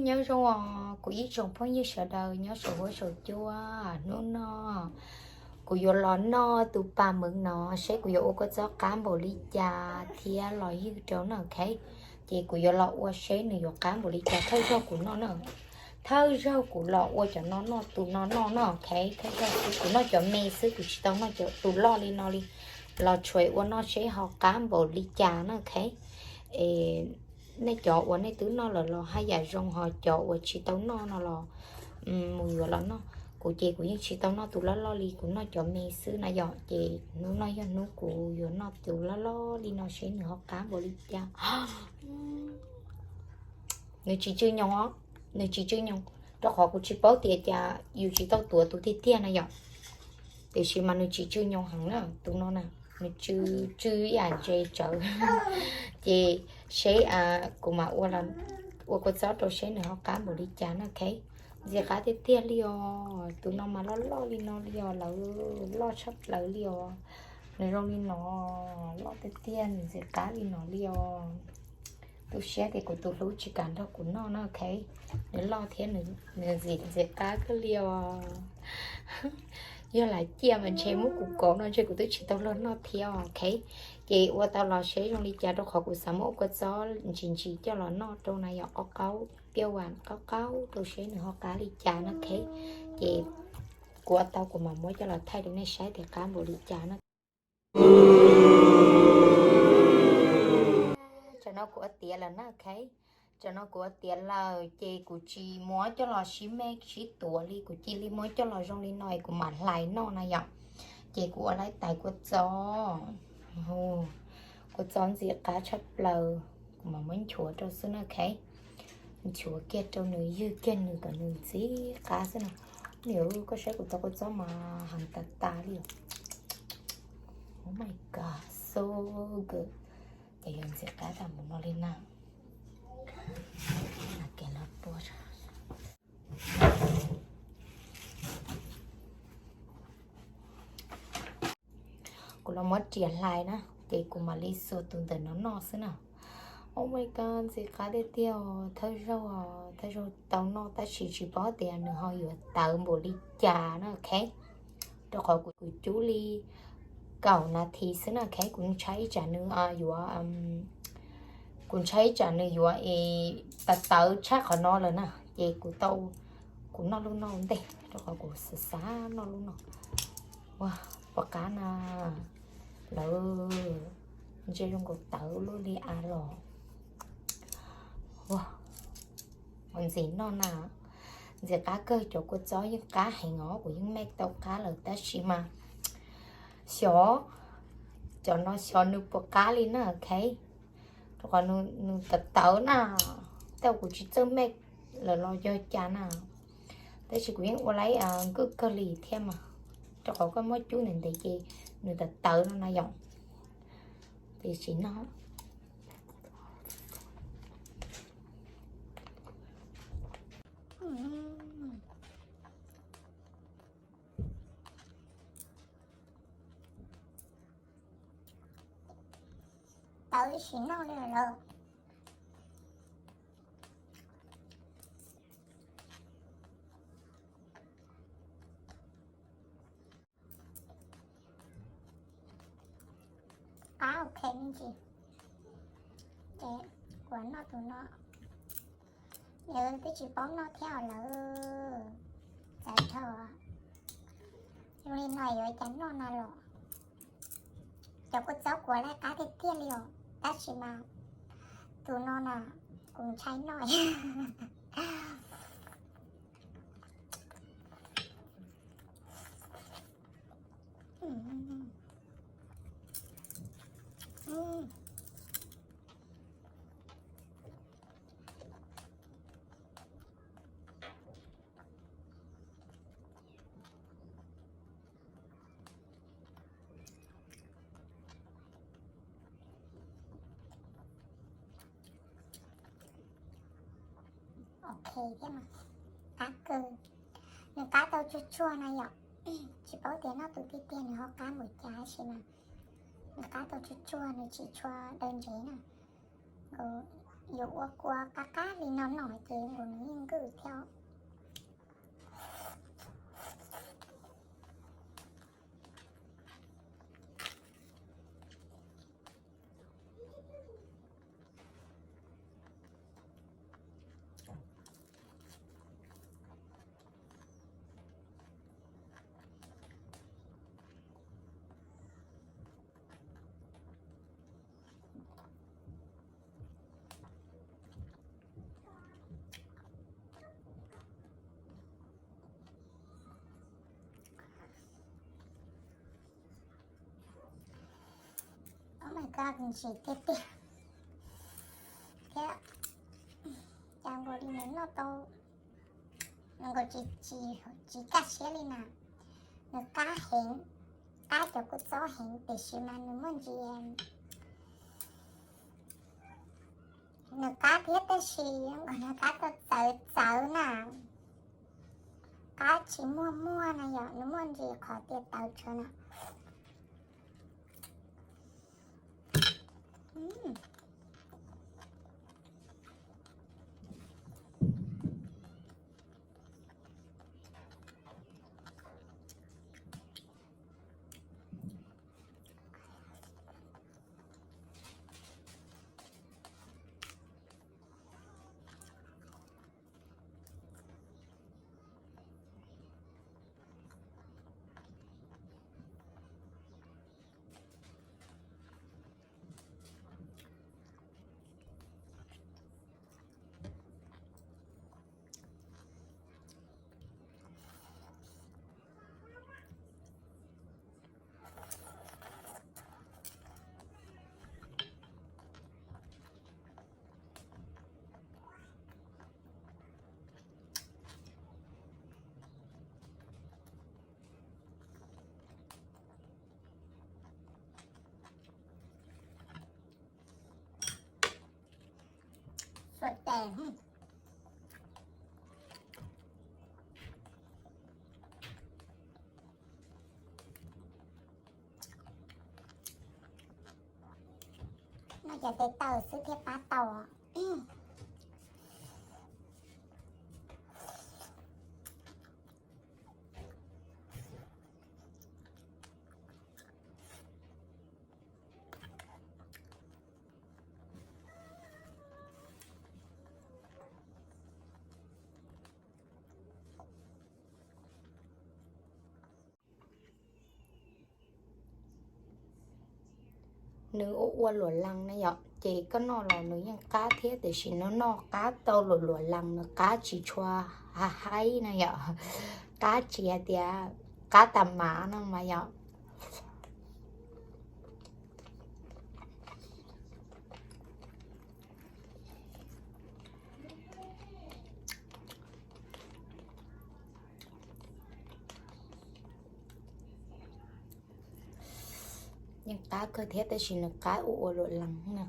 Nyob zoo os kuv ib tsoom phooj ywg sawv daws nyob saum huab saum cua. Hnub no kuv yuav los noj tus pas meev no, seb kuv yuav ua kua txob qab npaum li cas thiab los ywj rau na, ok. Ces kuv yuav los ua seb nws yuav qab npaum li cas, thawj zaug kuv noj na. Thawj zaug kuv los ua cov no noj, tus no noj na, ok. Thawj zaug xwb, kuv noj cov me xwb, kuv tsis tau noj cov tus loj li no li. Los tsuas ua noj seb ho qab npaum li cas na, ok. Es nej cov uas nej twb noj lawm los haj yam zoo, ho cov uas tsis tau noj no los mus yuav los noj. Kuv ces kuv yeej tsis tau noj tus loj loj li, kuv noj cov me xwb na yom. Ces hnub no yog hnub kuv yuav noj tus loj loj li no seb nws ho qab npaum li cas. Nws tsis tsw nyoos os, nws tsis tsw nyoos, rau qhov kuv tsis paub tias cas yus tsis tau tuav tus tiag tiag na yom. Tiam sis mas nws tsis tsw nyoos heev na, tus no na, nws tsw, tsw ib yam ntses tsawv. Ces seb kuv mam ua kua txob rau seb nws ho qab npaum li cas na, ok. Ntxim qab tiag tiag li os, tus no mas loj loj li no li os, lawv loj tshaj plaws li os. Nws zoo li no, loj tiag tiag, nws ntxim qab li no li os. Tu siab tias kuv tus hlub tsis kam nrog kuv noj na, ok. Nws loj thiab nws ntxim, ntxim qab kawg li os. Yog lam ciaj mas ntshe muab kuv kov no ntshe kuv twb tsis tau luag noj thiab, ok. Ces ua tau los seb zoo li cas, rau qhov kuv xav muab ua kua txob ntsis ntsis coj los noj rau na yom, qaub qaub, piaj vam qaub qaub rau seb nws ho qab li cas na, ok. Ces kuv ua tau kuv mam muab coj los thaij rau nej saib tias qab npaum li cas na. Tam no kuv ua tiav lawm na, ok. Tam no kuv ua tiav lawm ces kuv tsis muab coj los sib me sib tuav li, kuv cia li muab coj los zoo li no es kuv mam hlais noj na yom. Ces kuv ua laib tais kua txob, kua txob ntxim qab tshaj plaws, kuv mam muab nchuav rau xwb na, ok. Nchuav kiag rau nws, ywg kiag nws kom nws ntxim qab xwb na. Niam, koj saib kuv tau kua txob mas heev tas tas li. Oh my god, so good. Ces yuav ntxim qab tag mus no li na. Kuv los muab riam hlais na, ces kuv mam li xuas tus ntawm no noj xwb na. Oh my god, ntxim qab tiag tiag, thawj zaug, thawj zaug tau noj tab sis tsis paub tias nws ho yuav tawv npaum li cas na, ok. Rau qhov kuv cub li kaum nas this xwb na, ok. Kuv ntshai ib tsam nws yuav, kuv ntshai ib tsam nws yuav es tawv tawv tshaj qhov no lawm na, ces kuv tau, kuv noj lub no ntej, rau qhov kuv xav xav noj lub no. Ua, puas qab na, lawv ntsia zoo nkaus tawv luaj li a los. Ua, ua ntxim noj na, ntxim qab kawg, cov kua txob yeej qab heev os, kuv yeej me tau qab lawm tab sis mas xyov, cov no xyov nws puas qab li na, ok. Rau qhov nws tawv tawv na, tej zaum kuv tsis txawj me lawm los yog cas na, tab sis kuv yeej ua laib nkwj kawg li thiab mas, rau qhov koj muab cub ntev ntev ces nws tawv tawv no na yom. Tiam sis no tawv ib sim noj li lawm. Qab ok me ntsis. Ces kuv noj tus no, yus twb tsis paub noj thiab os lawm. Txawv dhau, zoo li no yuav cas noj na los. Cov kua txob kuv laib qab tiag tiag li os, tab sis mas tus no na kuv ntshai noj. Ok thiab mas, qab kawg. Nws qab tau tsuag tsuag na yom. Tsis paub tias noj tus tiag tiag nws ho qab npaum cas tab sis mas nws qab tau tsuag tsuag, nws tsis tshua daw ntsev na. Nkaus Yuav ua kua qab qab li no noj ces nkaus nws yeej nkwj thiab. Oh my god, ntsim tiag tiag thiab. Cas nkaus li nws noj tau, nws nkaus tsis, tsis, tsis kaj siab li na. Nws qab heev, qab cov kua txob heev tiam sis mas nws muaj ntsis, nws qab thiab tab sis nws qab txawv txawv na, qab tsis muaj muaj na yom, nws muaj ntsis qhov tias tawv tsawv na. Xuas tes. Noj cov tes taw xwb thiaj pab tau. Nws ua ua luam lees na yom, ces koj noj los nws yeej qab thiab, tiam sis nws noj qab tau luam luam lees, nws qab tsis tshua haib na yom, qab tsis hais tias qab tas mas no mas yom. Yeej qab kawg thiab tab sis nws qab ua ua luam lees na.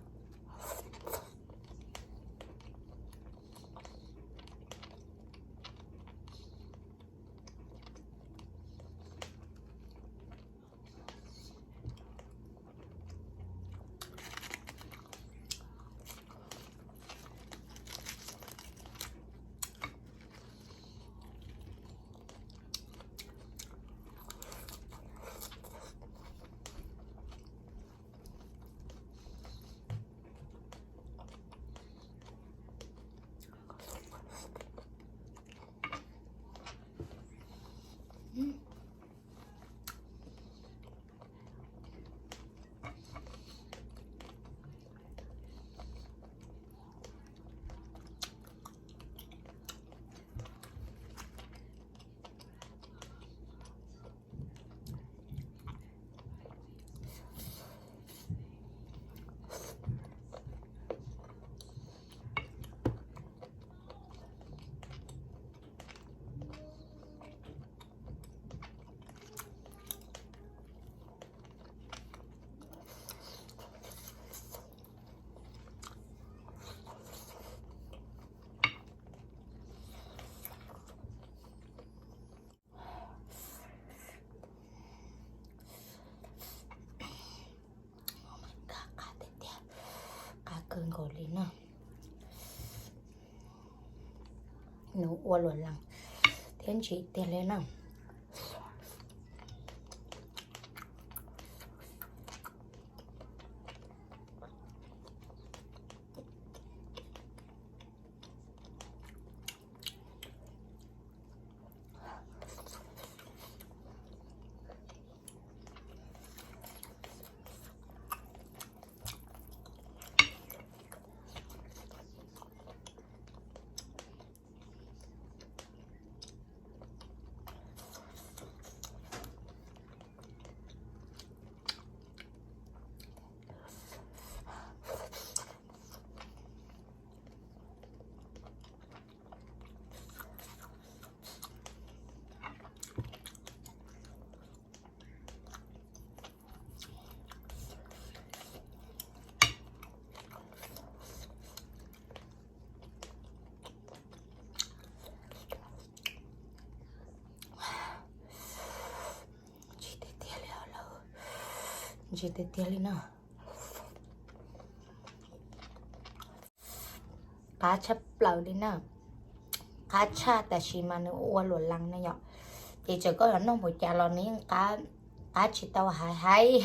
nws ua luam lees thiab ntsim tiag li na. Ntsim tiag tiag li os lawm, ntsim tiag tiag li na. Qab tshaj plaws li na. Qab tshaj tam sim mas nws ua luam lees na yom. Ces txawm koj yuav noj npaum cas los nws yeej qab, qab tsis tau hais hais,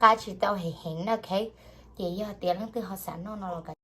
qab tsis tau heev heev na, ok. Ces yog tias leej twg ho xav noj no los kav